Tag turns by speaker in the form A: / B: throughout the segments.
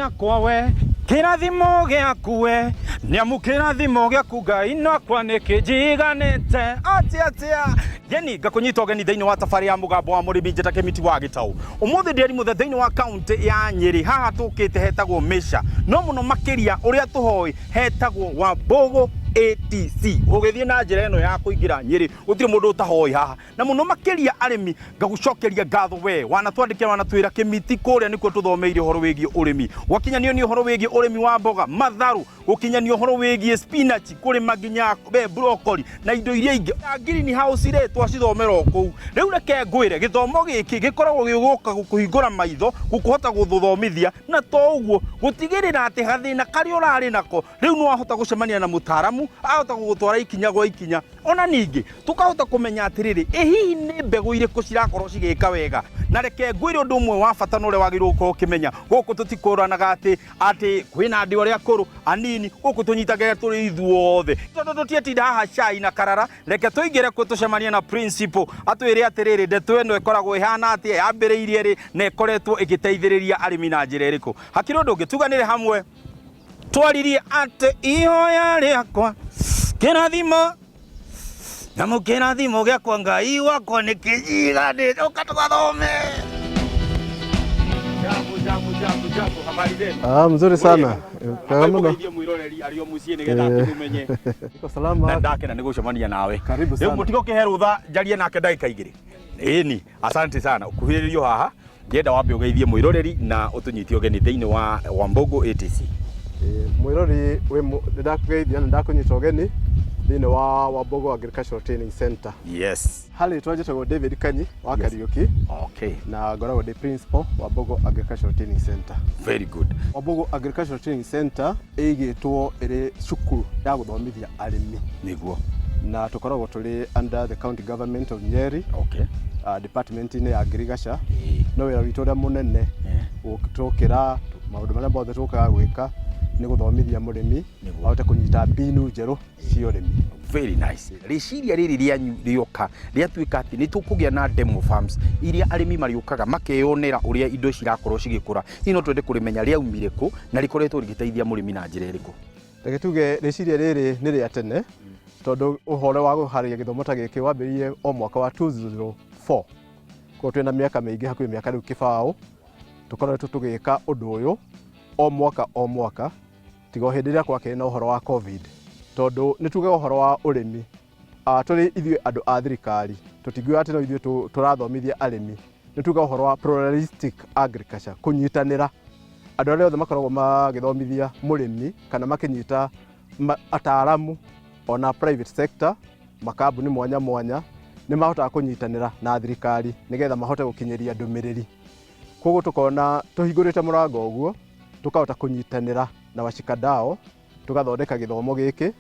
A: Gĩakwa we, kĩrathimo gĩaku we, nĩamu kĩrathimo gĩaku Ngai nakwa nĩkĩnjiganĩte. Atĩa atĩa yeni ngakũnyita ũgeni thĩinĩ wa tabarĩ ya Mũgambo wa Mũrĩmi, njĩta Kĩmiti wa Gĩtaũ. Ũmũthĩ ndĩ Arimũthe thĩinĩ wa kaũntĩ ya Nyĩrĩ. Haha tũkĩte hetagwo Mĩca, no mũno makĩria ũrĩa tũhoĩ hetagwo Wambũgũ ATC. Ũgĩthiĩ na njĩra ĩno ya kũingĩra Nyĩrĩ, gũtirĩ mũndũ ũtahoĩ haha, na mũno makĩria arĩmi. Ngagũcokeria ngatho we wanatwandĩkĩra, wanatwĩra Kĩmiti kũrĩa nĩkuo tũthomeire ũhoro wĩgiĩ ũrĩmi. Gwakinyanio nĩ ũhoro wĩgiĩ ũrĩmi wa mboga, matharũ, gũkinyanio ũhoro wĩgiĩ spinach, kũrĩma nginya we broccoli na indo iria ingĩ. Na green house rĩ, twacithomera o kũu. Rĩu reke ngwĩre, gĩthomo gĩkĩ gĩkoragwo gĩgũka gũkũhingũra maitho, gũkũhota gũthomithia, na to ũguo, gũtigĩrĩra atĩ gathĩna karĩa ũrarĩ nako rĩu nĩ wahota gũcemania na mũtaaramu, ahota gũgũtwara ikinya gwa ikinya. Ona ningĩ tũkahota kũmenya atĩrĩrĩ, ĩ hihi nĩ mbegũ irĩkũ cirakorwo cigĩka wega. Na reke ngwĩre ũndũ ũmwe wa bata na ũrĩa wagĩrĩirwo gũkorwo ũkĩmenya, gũkũ tũtikũranaga atĩ kwĩna andũ arĩa akũrũ, anini, gũkũ tũnyitagĩra tũrĩ ithuothe. Tondũ tũtietinda haha cai na karara, reke tũingĩre kuo tũcemanie na principal, atwĩre atĩrĩrĩ, ndeto ĩno ĩkoragwo ĩhana atĩa, yambĩrĩirie rĩ, na ĩkoretwo ĩgĩteithĩrĩria arĩmi na njĩra ĩrĩkũ. Hakĩrĩ ũndũ ũngĩ, tuganĩre hamwe twaririe atĩ ihoya rĩakwa kĩrathimo na mũkĩrathimo gĩakwa Ngai wakwa nĩ kĩnjiganĩte. Ũka tũgathome. Jambo, jambo, jambo, jambo, habari zenu?
B: Ah, mzuri sana. Karibu mno.
A: Ũgeithie mwĩroreri arĩ o mũciĩ nĩgetha akĩmũmenye.
B: Niko salama.
A: Na ndakena nĩ gũcemania nawe.
B: Karibu
A: Rĩu
B: sana.
A: mũtigo kĩhe rũtha njarie nake ndagĩka 2. Ĩni, asante sana. Ukuhĩrĩrio haha, ndĩrenda wambe ũgeithie mwĩroreri na ũtũnyite ũgeni thĩinĩ wa Wambogo ATC.
B: Mwĩrori wĩ nĩndakũgeithia na nĩndakũnyita ũgeni thĩinĩ wa Wambogo Agricultural Training Center.
A: Yes.
B: Harĩ rĩtwa njĩtagwo David Kanyi wa Kariũki na ngoragwo ndĩ principal Wambogo Agricultural Training Center.
A: Very good.
B: Wambogo Agricultural Training Center ĩigĩtwo ĩrĩ cukuru ya gũthomithia arĩmi. Na tũkoragwo tũrĩ under the county government of Nyeri, department-inĩ ya ngirigaca. No wĩra witũ ũrĩa mũnene tũkĩra maũndũ marĩa mothe tũkaga gwĩka nĩ gũthomithia mũrĩmi ahote kũnyita mbinu njerũ cia ũrĩmi.
A: Very nice. Rĩciria rĩrĩ rĩanyu rĩoka rĩatuĩka atĩ nĩ tũkũgĩa na demo farms iria arĩmi marĩũkaga makeyonera ũrĩa indo cirakorwo cigĩkũra. Hihi no twende kũrĩmenya rĩaumire kũ na rĩkoretwo rĩgĩteithia mũrĩmi na njĩra ĩrĩkũ?
B: Reke tuge rĩciria rĩrĩ nĩ rĩa tene, tondũ ũhoro wa kũharĩria gĩthomo ta gĩkĩ wambĩrĩirie o mwaka wa 2004. Koguo twĩna mĩaka mĩingĩ, hakuhĩ mĩaka rĩu 20, tũkoretwo tũgĩka ũndũ ũyũ o mwaka o mwaka, tiga o hĩndĩ ĩrĩa kwakĩrĩ na ũhoro wa COVID. Tondũ nĩ tugaga ũhoro wa ũrĩmi, tũrĩ ithuĩ andũ a thirikari, tũtingiuga atĩ no ithuĩ tũrathomithia arĩmi. Nĩ tugaga ũhoro wa pluralistic agriculture, kũnyitanĩra andũ arĩa othe makoragwo magĩthomithia mũrĩmi kana makĩnyita ataaramu ona private sector, makambuni mwanya mwanya, nĩ mahotaga kũnyitanĩra na thirikari nĩgetha mahote gũkinyĩria ndũmĩrĩri. Koguo tũkona tũhingũrĩte mũrango ũguo, tũkahota kũnyitanĩra na washikadau, tũgathondeka gĩthomo gĩkĩ,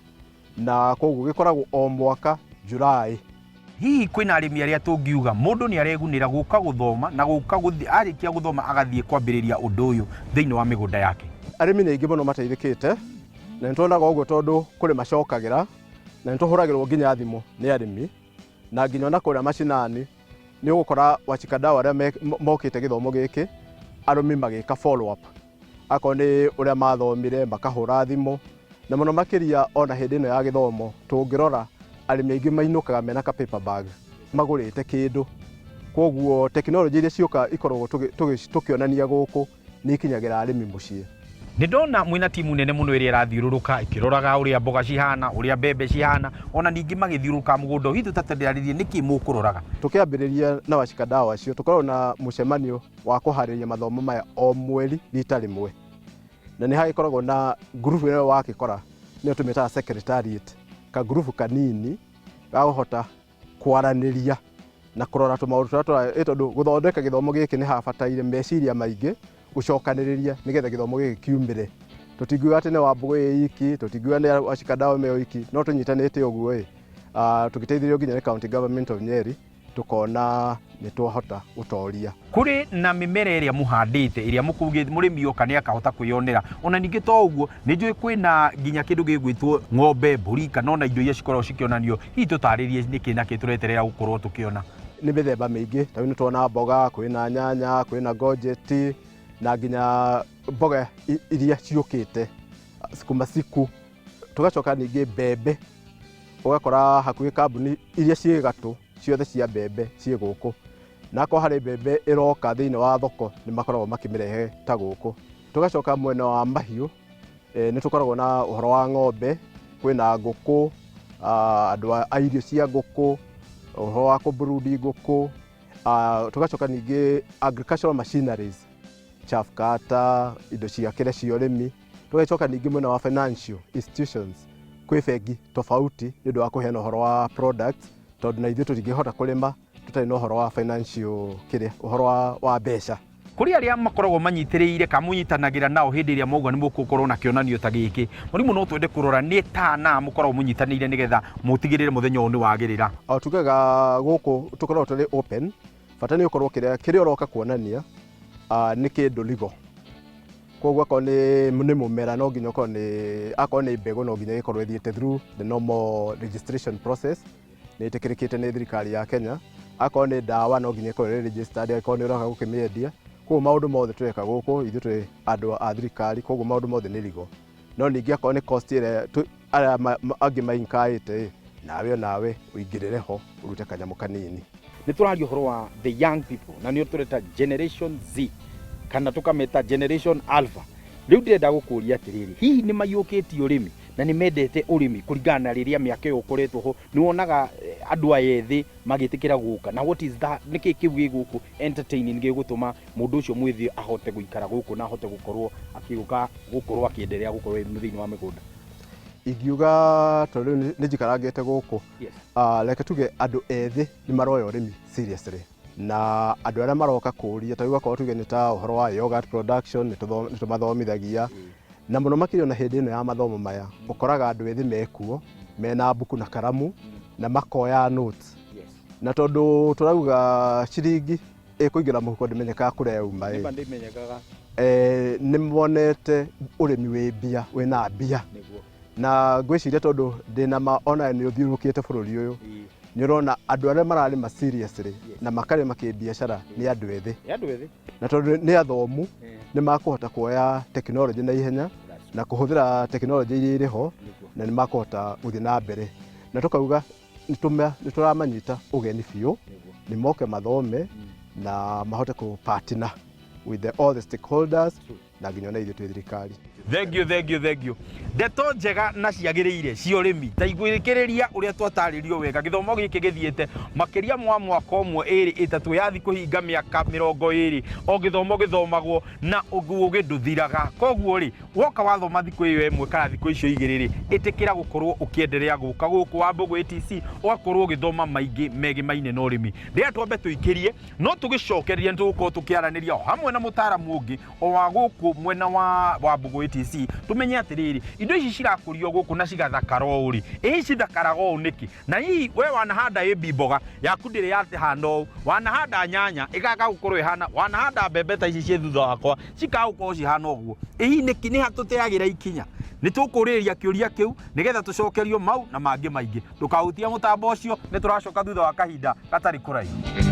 B: na koguo gĩkoragwo o mwaka July.
A: Hihi kwĩna arĩmi arĩa tũngiuga mũndũ nĩ aregunĩra gũka gũthoma na gũka gũthiĩ arĩkia gũthoma agathiĩ kwambĩrĩria ũndũ ũyũ thĩinĩ wa mĩgũnda yake?
B: Arĩmi nĩ aingĩ mũno mateithĩkĩte, na nĩ tuonaga ũguo tondũ kũrĩ macokagĩra, na nĩ tũhũragĩrwo nginya thimũ nĩ arĩmi, na nginya ona kũrĩa macinani nĩ ũgũkora washikadau arĩa mokĩte gĩthomo gĩkĩ, arĩmi magĩka follow up, akorwo nĩ ũrĩa mathomire makahũra thimũ, na mũno makĩria ona hĩndĩ ĩno ya gĩthomo tũngĩrora arĩmi aingĩ mainũkaga mena ka paper bag magũrĩte kĩndũ. Koguo tekinoronjĩ iria ciũka ikoragwo tũkĩonania gũkũ nĩ ikinyagĩra arĩmi mũciĩ.
A: Nĩ ndona mwĩna timu nene mũno ĩrĩa ĩrathiũrũrũka ĩkĩroraga ũrĩa mboga cihana, ũrĩa mbembe cihana, ona ningĩ magĩthiũrũrũka mũgũnda. Hihi tũtatarĩrie nĩkĩ mũkũroraga?
B: Tũkĩambĩrĩria na washikadau acio, tũkoragwo na mũcemanio wa kũharĩria mathomo maya o mweri rita rĩmwe, na nĩ hagĩkoragwo na ngurubu ĩyo wakĩkora nĩyo tũmĩtaga secretariat, kangurubu kanini ga kũhota kwaranĩria na kũrora tũmaũndũ tũrĩa tũra, tondũ gũthondeka gĩthomo gĩkĩ nĩ habataire meciria maingĩ gũcokanĩrĩria nĩgetha gĩthomo gĩkĩ kiumĩre. Tũtingiuga atĩ nĩ Wambũgũ ĩ iki, tũtingiuga nĩ washikadau me oiki, no tũnyitanĩte ũguo ĩ, tũgĩteithĩrĩrio nginya nĩ county government of Nyeri, tũkona nĩ twahota gũtoria.
A: Kũrĩ na mĩmera ĩrĩa mũhandĩte ĩrĩa mũkũugĩte mũrĩmi oka nĩ akahota kwĩyonera. Ona ningĩ to ũguo, nĩ njũĩ kwĩna nginya kĩndũ gĩgwĩtwo ng'ombe, mbũri kana ona indo iria cikoragwo cikĩonanio. Hihi tũtarĩrie nĩkĩ na kĩ tũreterera gũkorwo tũkĩona?
B: Nĩ mĩthemba mĩingĩ, ta rĩu nĩ tuona mboga, kwĩna nyanya, kwĩna courgette, Na nginya mboga iria ciũkĩte, sukuma siku. Tũgacoka ningĩ mbembe, ũgakora hakuhĩ kambuni iria ciĩ gatũ ciothe cia mbembe ciĩ gũkũ, na akorwo harĩ mbembe ĩroka thĩinĩ wa thoko, nĩ makoragwo makĩmĩrehe ta gũkũ. Tũgacoka mwena wa mahiũ, nĩ tũkoragwo na ũhoro wa ng'ombe, kwĩna ngũkũ, andũ a irio cia ngũkũ, ũhoro wa kũmburudi ngũkũ. Tũgacoka ningĩ agricultural machineries, chaff cutter, indo cia kĩrĩa cia ũrĩmi. Tũgacoka ningĩ mwena wa financial institutions, kwĩ bengi tofauti nĩ ũndũ wa kũheana ũhoro wa products, tondũ na ithuĩ tũtingĩhota kũrĩma tũtarĩ na ũhoro wa financial kĩrĩa, ũhoro wa mbeca.
A: Kũrĩ arĩa makoragwo manyitĩrĩire kana mũnyitanagĩra nao hĩndĩ ĩrĩa mauga nĩ mũgũkorwo na kĩonanio ta gĩkĩ, mũrimũ, no twende kũrora nĩ ta mũkoragwo mũnyitanĩire nĩgetha mũtigĩrĩre mũthenya ũyũ nĩ wagĩrĩra.
B: O tugaga gũkũ tũkoragwo tũrĩ open, bata nĩ ũkorwo kĩrĩa ũroka kuonania nĩ kĩndũ legal. Koguo akorwo nĩ mũmera, no nginya ũkorwo nĩ, akorwo nĩ mbegũ, no nginya ĩkorwo ĩthiĩte through the normal registration process, nĩ ĩtĩkĩrĩkĩte nĩ thirikari ya Kenya. Akorwo nĩ ndawa, no nginya ĩkorwo ĩrĩ registered angĩkorwo nĩ ũroka gũkĩmĩendia. Koguo maũndũ mothe tũreka gũkũ, ithuĩ tũrĩ andũ a thirikari, koguo maũndũ mothe nĩ legal. No ningĩ akorwo nĩ cost ĩrĩa arĩa angĩ mainkaĩte ĩ, nawe onawe ũingĩrĩre ho ũrute kanyamũ kanini.
A: Nĩ tũraria ũhoro wa the young people, na nĩo tũreta Generation Z kana tũkameta Generation Alpha. Rĩu ndĩrenda gũkũria atĩrĩrĩ, hihi nĩ maiyũkĩtie ũrĩmi na nĩ mendete ũrĩmi kũringana na rĩrĩa mĩaka ĩyo ũkoretwo ho? Nĩ wonaga andũ aya ethĩ magĩtĩkĩra gũka, na what is that, nĩkĩ kĩu gĩ gũkũ entertaining gĩgũtũma mũndũ ũcio mwĩthĩ ahote gũikara gũkũ na ahote gũkorwo akĩũka gũkorwo akĩenderea gũkorwo thĩinĩ wa mĩgũnda?
B: Ingiuga tondũ rĩu nĩ njikarangĩte gũkũ, reke tuge andũ ethĩ nĩ maroya ũrĩmi seriously, na andũ arĩa maroka kũria, ta rĩu akorwo tuge nĩ ta ũhoro wa yogurt production, nĩ tũmathomithagia, na mũno makĩria ona hĩndĩ ĩno ya mathomo maya, ũkoraga andũ ethĩ mekuo mena mbuku na karamu na makoya notes. Na tondũ tũrauga ciringi ĩkũingĩra mũhuko ndĩmenyekaga kũrĩa yauma ĩ,
A: Nĩma ndĩmenyekaga.
B: Nĩ monete ũrĩmi wĩ mbia, wĩna mbia. Na ngwĩciria tondũ ndĩna ma ona nĩ ũthiũrũrũkĩte bũrũri ũyũ, nĩ ũrona andũ arĩa mararĩma seriously na makarĩma kĩbiacara nĩ andũ ethĩ.
A: Nĩ andũ ethĩ.
B: Na tondũ nĩ athomu, nĩ makũhota kuoya tekinoronjĩ na ihenya na kũhũthĩra tekinoronjĩ iria irĩ ho, na nĩ makũhota gũthiĩ na mbere. Na tũkauga nĩ tũramanyita ũgeni biũ, nĩ moke mathome na mahote kũ partner with all the stakeholders na nginya ona ithuĩ twĩ thirikari.
A: Thank you, thank you, thank you. Ndeto njega na ciagĩrĩire cia ũrĩmi. Ta igwĩkĩrĩria ũrĩa twatarĩrio wega, gĩthomo gĩkĩ gĩthiĩte makĩria mwa mwaka ũmwe, 2, 3, yathi kũhinga mĩaka 20 o gĩthomo gĩthomagwo, na ũgĩ ndũthiraga. Koguo rĩ, woka wathoma thikũ ĩyo 1 kana thikũ icio 2 rĩ, ĩtĩkĩra gũkorwo ũkĩenderea gũka gũkũ Wambugu ATC, ũgakorwo ũgĩthoma maingĩ megĩmaine na ũrĩmi. Rĩrĩa twambe tũikĩrie, no tũgĩcokereria nĩ tũgũkorwo tũkĩaranĩria o hamwe na mũtaaramu ũngĩ o wa gũkũ mwena wa Wambugu ATC, tũmenye atĩrĩrĩ, indo ici cirakũrio gũkũ na cigathakara ũũ rĩ, ĩ cithakaraga ũũ nĩkĩ? Na hihi we wanahanda ĩmbi mboga yaku ndĩrĩ yahana ũũ, wanahanda nyanya ĩkaga gũkorwo ĩhana, wanahanda mbembe ta ici ciĩ thutha wakwa cikaga gũkorwo cihana ũguo, ĩ hihi nĩkĩ? Nĩ ha tũteagĩra ikinya? Nĩ tũkũrĩrĩria kĩũria kĩu nĩgetha tũcokerio mau na mangĩ maingĩ. Ndũkahutie mũtambo ũcio, nĩ tũracoka thutha wa kahinda gatarĩ kũraihu.